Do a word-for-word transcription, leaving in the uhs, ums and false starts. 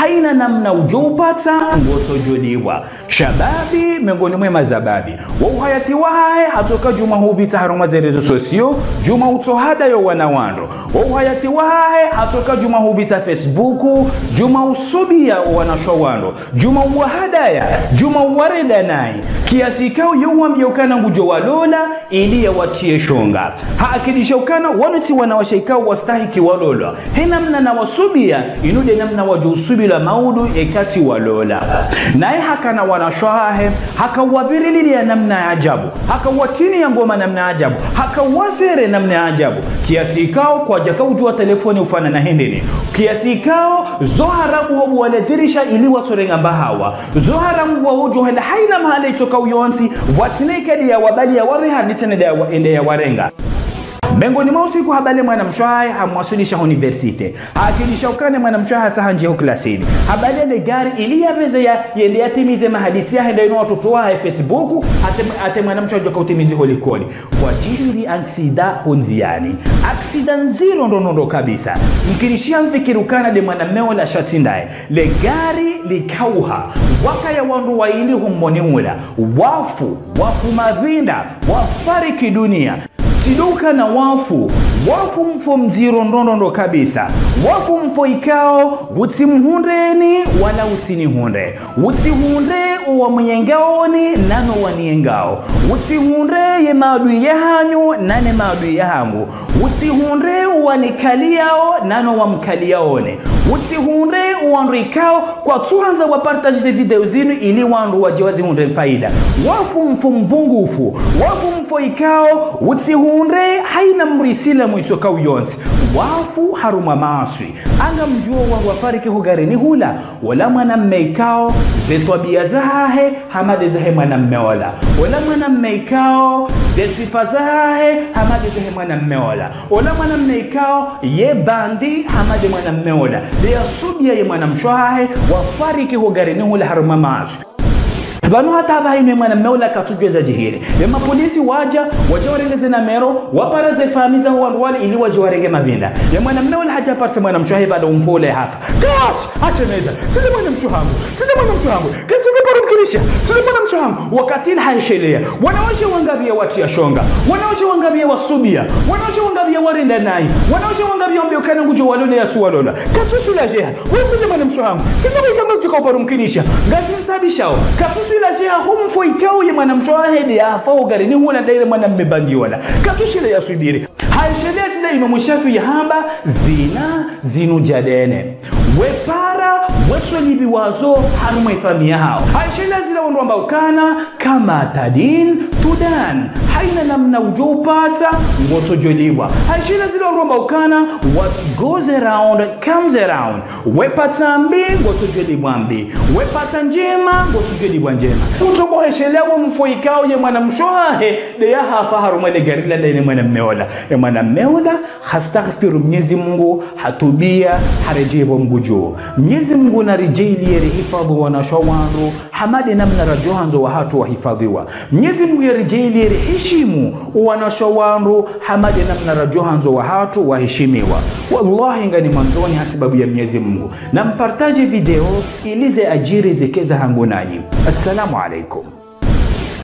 Haina namna udjo upatsa, ngotsodjo lipvwa. Shababi, mengoni mwe mazababi. Wo uhayati wahahe, hatsoka djuma hupvitsa harumwa ze réseaux sociaux, djuma utsohada yo wana wandru. Wo uhayati wahahe, hatsoka djuma hupvitsa Facebook, djuma usubia wo wanashe wandru. Djuma uwahadaya, djuma uwarenda nayi. Kiasi ikao ye uwambia ukana ngudjo walola, ili yawatriye shonga. Haakidisha ukana, wanu tsi wanawashe ikao wastahiki walolwa. He namna nawasubia, inu nde namna wadjo usubilwa maudu eka tsi walola. Naye hakana wanashe wahahe, hakawapvirililiya namna ya ajabu. Hakawatiniya ngoma namna ya ajabu. Hakawasere namna ya ajabu. Kiasi ikao kwadjaka udjuwa telefoni ufanana hindrini. Kiasi ikao zo haramu hobu waladhirisha ili watsorenga mbahawa. Zo haramu wa udjo henda haina mahala itsoka uyontsi, pvatsina ikadi ya wabali ya wapve hadisi nde ya wa-, nde ya warenga. Mengoni mwa usiku habale mwanamshe wahahe hamwaswilisha ho université. Haakidisha ukana mwanamshe wahahe sa handjia ho klasini. Habale le gari ili yapveze ya, yende yatimize mahadisi yahe ndaye no watoto wahahe Facebook, hata, hata mwanamshe wadjoka utimizi ho likoli. Kwadjiri aksida ho ndziani. Aksida ndziro ndrondrondro kabisa. Mkinishiha mfikiri ukana nde mwanamme ola sha tsi ndaye. Le gari likauha. Wakaya wandru waili ho moni ula. Wafu, wafu mavinda, wafariki dunia. Tsi ndo ukana wafu, wafu mfo mdziro ndrondrondro kabisa. Wafu mfo ikao, utsi mhundreni, wala utsi nihundre. Utsi hundre uwa mwenyengaoni, nano waniyengao. Utsi hundre ye maadui yahanyu, nane maadui yahangu. Utsi hundre uwa nikaliyao, nano wamkaliyaoni. Utsi hundre uwa wandru ikao, kwatsuhandza wapartaje ze video zinu ili wandru wadje wazihundre faida. Wafu mfo mbungufu, wafu mfo ikao, utsi hundre haina mdru isilamu itsoka uyontsi. Wafu harumwa maaswi. Anga mdjuo wandru wafariki ho garini hula, ola mwanamme ikao, ze twabia zahahe, hama nde zahe mwanamme ola. Ola mwanamme ikao, ze swifa zahahe, hama nde zahe mwanamme ola. Ola mwanamme ikao, ye bandi, hama nde mwanamme ola. Nde yasubia ye mwanamshe wahahe, wafariki ho garini hula harumwa maaswi. Pvanu hata pvahanu ye mwanamme ola katsudjuwa za djihiri. Ye mapolisi wadja, wadja warenge ze namero, wapara ze famiyi zaho wandru wale ili wadje warenge mavinda. Ye mwanamme ola hadja parisa mwanamshe wahahe pvala umfo ule hafa. Kash! Hashemeza. Tsi nde mwanamshe wahangu. Tsi nde mwanamshe wahangu. Katsudjo paro mkinisha. Tsi nde mwanamshe wahangu. Wakati ule haisheleya. Wanawashe wangapvi ya watriya shonga. Wanawashe wangapvi ya wasubia. Wanawashe wangapvi ya warenda nayi. Wanawashe wangapvi ya wambia ukana ngudjo walola yatsu walola. Katsuswilajeha. Wetsi nde mwanamshe wahangu. Tsi nde ikao ngazi djoka uparo mkinisha. Ngazi ntabishao. Katsuswilajeha ho mfo ikao ye mwanamshe wahahe nde yafa ho garini hula ndaye mwanamme bandi ola. Katsushileya yaswubiri. Haisheleya zila Imamu Shafi yahamba, zina, zinu djadene. Wepara, weswalibi wazo, harumwa ye famiyi yahaho. Haisheleya zila wandru wamba ukana, kama tadin, tudan. Haina namna udjo upatsa, ngotsodjo lipvwa. Haisheleya zila wandru wamba ukana, what goes around, comes around. Wepatsa mbi, ngotsodjo lipvwa mbi. Wepatsa ndjema, ngotsodjo lipvwa ndjema. Utsoko hesheleya wo mfo ikao ye mwanamshe wahahe, nde yahafa harumwa le gari la ndaye ne mwanamme ola. Ye mwanamme ola, hastaghfiru Mnyezi Mungu, hatubia, haredjei pvo Mngu dju. Mnyezi Mungu naridjaanliye rihifadhwi wanashe wandru, hama nde namna radjo handzo wahatru wahifadhwiwa. Mnyezi Mungu yaridjaanliye rihishimu wanashe wandru, hama nde namna radjo handzo wahatru wahishimiwa. Wallahi nganimwandzoni ha sababu ya Mnyezi Mungu. Nampartaje video ili ze adjiri zike zahangu nanyi. Assalamu alaikum.